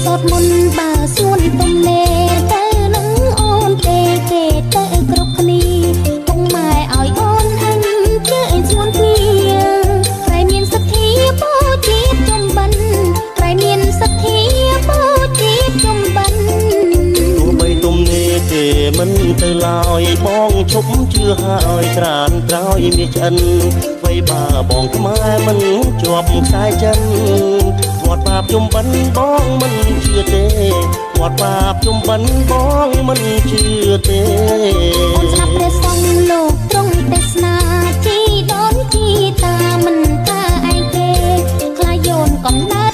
សោតមុនបើសួនទំនេរទៅនឹងអូនទេគេទៅគ្រប់គ្នាពុកម៉ែឲ្យអូនអញជើញសួនគ្នាក្រែមានសទ្ធាបូជាចំបិនក្រែមានសទ្ធាបូជាចំបិន ទោះបីទំនេរគេមិនទៅឡើយបងឈប់ជឿហើយត្រានក្រោយមានឆ្អិនអ្វីបើបងខ្មែរមិនជាប់ខ្សែចិនវត្តបាបជុំបិណ្ឌបងមិនជឿទេវត្តបាបជុំបិណ្ឌបងមិនជឿទេ អូនស្ដាប់ព្រះសង្ឃលោកទ្រង់ទេសនាជីដូនជីតាមិនថាឯងទេខ្លាយោនកំណើត